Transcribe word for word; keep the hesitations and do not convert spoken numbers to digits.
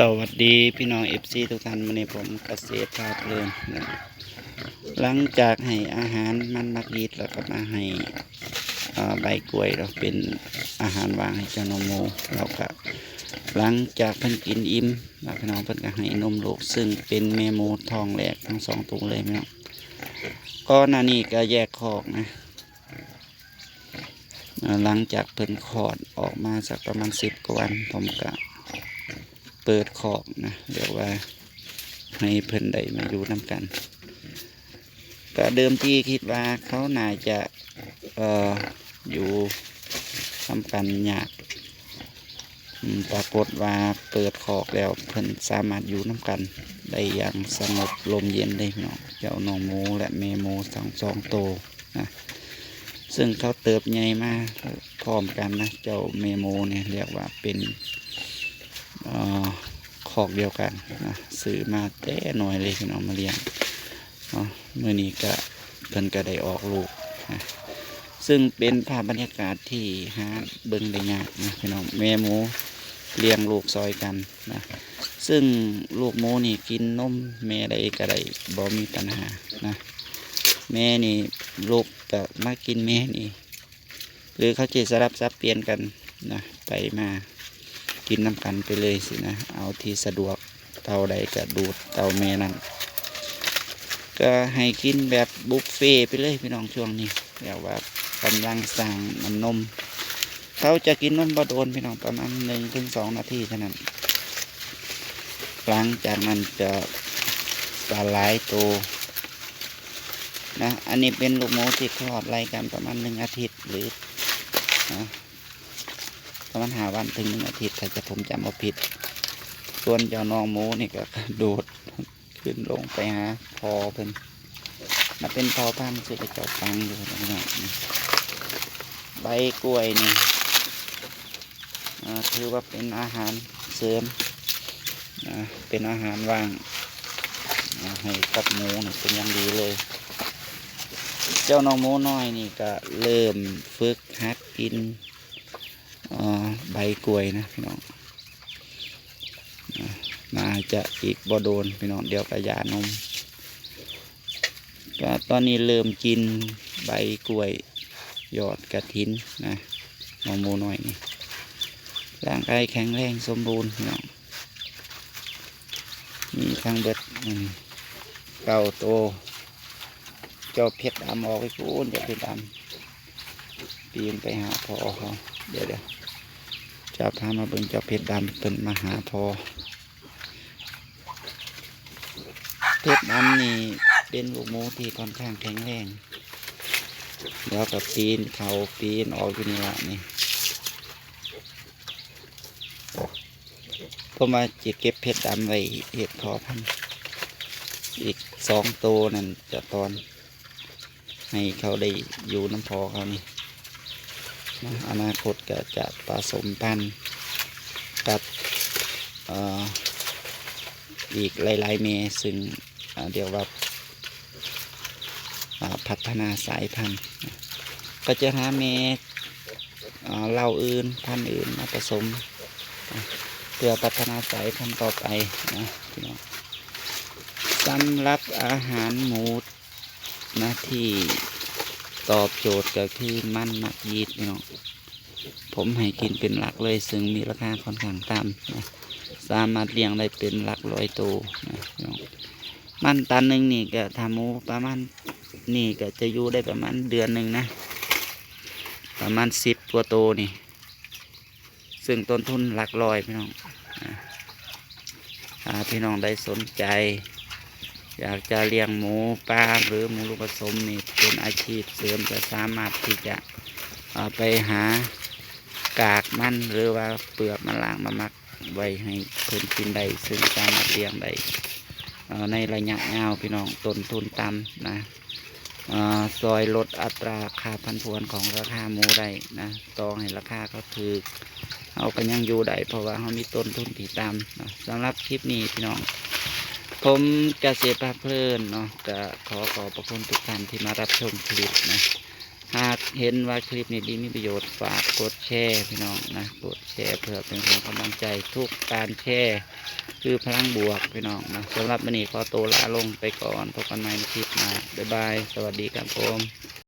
สวัสดีพี่น้อง เอฟซี ทุกท่าน มื้อนี้ผมเกษตรพาเพลินนะ หลังจากให้อาหารมันหมากยีสต์แล้วก็มาให้ เอ่อ ใบกล้วยเนาะ เป็นอาหารว่างให้เจ้าน้องหมู แล้วก็หลังจากเพิ่นกินอิ่มแล้วพี่น้อง เพิ่นก็ให้นมลูก ซึ่งเป็นแม่หมูท้องแรกทั้งสองตัวเลยพี่น้อง ก่อนหน้านี้ก็แยกคอกนะ อ่า หลังจากเพิ่นคลอดออกมาสักประมาณสิบกว่าวัน ผมก็เปิดคอกนะ เรียกว่าให้เพิ่นได้มาอยู่นำกัน ก็เดิมทีคิดว่าเขาน่าจะ เอ่อ อยู่นำกันยาก อืม ปรากฏว่าเปิดคอกแล้วเพิ่นสามารถอยู่นำกันได้อย่างสงบร่มเย็นเลยพี่น้อง เจ้าน้องหมูและแม่หมูทั้งสองตัวนะ ซึ่งเขาเติบใหญ่มาพร้อมกันนะ เจ้าแม่หมูเนี่ยเรียกว่าเป็น เอ่อ คอกเดียวกันนะ ซื้อมาแต่น้อยเลยพี่น้องมาเลี้ยงเนาะ มื้อนี้ก็เพิ่นก็ได้ออกลูกนะ ซึ่งเป็นภาพบรรยากาศที่หาเบิ่งได้ยากนะพี่น้อง แม่หมูเลี้ยงลูกซอยกันนะ ซึ่งลูกหมูนี่กินนมแม่ใดก็ได้ บ่มีปัญหานะ แม่นี่ลูกก็มากินแม่นี่ หรือเขาจะสลับสับเปลี่ยนกันนะ ไปมากินนำกันไปเลยสินะ เอาที่สะดวก เต้าใดก็ดูดเต้าแม่นั่น ก็ให้กินแบบบุฟเฟ่ต์ไปเลยพี่น้องช่วงนี้ แบบว่ากำลังสร้างน้ำนม เขาจะกินนมบ่โดนพี่น้อง ประมาณหนึ่งถึงสองนาทีเท่านั้น หลังจากนั้นจะสลายตัวนะ อันนี้เป็นลูกหมูที่คลอดไล่กันประมาณหนึ่งอาทิตย์หรือนะ ประมาณห้าวันถึงหนึ่งอาทิตย์ ถ้าจะผมจำบ่ผิด ส่วนเจ้าน้องหมูนี่ก็กระโดดขึ้นลงไปหาพ่อเพิ่น มาเป็นพ่อพันธุ์ คือเขาเจ้าฟังอยู่นะพี่น้อง ใบกล้วยนี่ อ่า ถือว่าเป็นอาหารเสริม อ่า เป็นอาหารว่าง อ่า ให้กับหมูนี่เป็นอย่างดีเลย เจ้าน้องหมูน้อยนี่ก็เริ่มฝึกหัดกิน เอ่อ ใบกล้วยนะพี่น้อง อ่า น่าจะอีกบ่โดนพี่น้อง เดี๋ยวก็หย่านม ก็ตอนนี้เริ่มกินใบกล้วย ยอดกระถินนะ น้องหมูน้อยนี่ ร่างกายแข็งแรงสมบูรณ์พี่น้อง มีทั้งเบิด อืม เก้าตัว เจ้าเพชรดำออกไปพู้น เจ้าเพชรดำ ปีนไปหาพ่อเขา เดี๋ยวๆ จะพามาเบิ่งเจ้าเพชรดำ เพิ่นมาหาพ่อ เพชรดำนี่เป็นลูกหมูที่ค่อนข้างแข็งแรง แล้วก็ปีนเขาปีนออกอยู่นี่ละนี่ ผมว่าจะเก็บเพชรดำไว้เฮ็ดพ่อพันธุ์ อีกสองตัวนั่นจะตอน ให้เขาได้อยู่นำพ่อเขานี่นะ อนาคตก็จะผสมพันธุ์กับ เอ่อ อีกหลายๆ แม่ ซึ่ง อ่า เรียกว่า อ่า พัฒนาสายพันธุ์ ก็จะหาแม่ อ่า เหล่าอื่น พันธุ์อื่นมาผสม อ่า เพื่อพัฒนาสายพันธุ์ต่อไปนะพี่น้อง สำหรับอาหารหมูนะ ที่ตอบโจทย์ก็คือมันหมากยีสต์พี่น้อง ผมให้กินเป็นหลักเลย ซึ่งมีราคาค่อนข้างต่ำนะ สามารถเลี้ยงได้เป็นหลักร้อยตัวนะพี่น้อง มันตันหนึ่งนี่ก็ ถ้าหมูประมาณนี่ก็จะอยู่ได้ประมาณเดือนหนึ่งนะ ประมาณสิบกว่าตัวนี่ ซึ่งต้นทุนหลักร้อยพี่น้อง อ่า ถ้าพี่น้องใดสนใจ อยากจะเลี้ยงหมูปลาหรือหมูลูกผสมนี่เป็นอาชีพเสริม ก็สามารถที่จะ เอ่อ ไปหากากมันหรือว่าเปลือกมันล้างมาหมักไว้ให้เพิ่นกินได้ ซึ่งสามารถเลี้ยงได้ เอ่อ ในระยะยาวพี่น้อง ต้นทุนต่ำนะ เอ่อ ซอยลดอัตราค่าผันผวนของราคาหมูได้นะ ต่อให้ราคาเขาถูก เฮาก็ยังอยู่ได้ เพราะว่าเฮามีต้นทุนที่ต่ำนะ สำหรับคลิปนี้พี่น้อง ผมเกษตรพาเพลินเนาะ ก็ขอขอบพระคุณทุกท่านที่มารับชมคลิปนะ หากเห็นว่าคลิปนี้ดีมีประโยชน์ ฝากกดแชร์พี่น้องนะ กดแชร์เพื่อเป็นกำลังใจ ทุกการแชร์ คือพลังบวกพี่น้องนะ สำหรับมื้อนี้ขอตัวลาลงไปก่อน พบกันใหม่ในคลิปหน้า บ๊ายบาย สวัสดีครับผม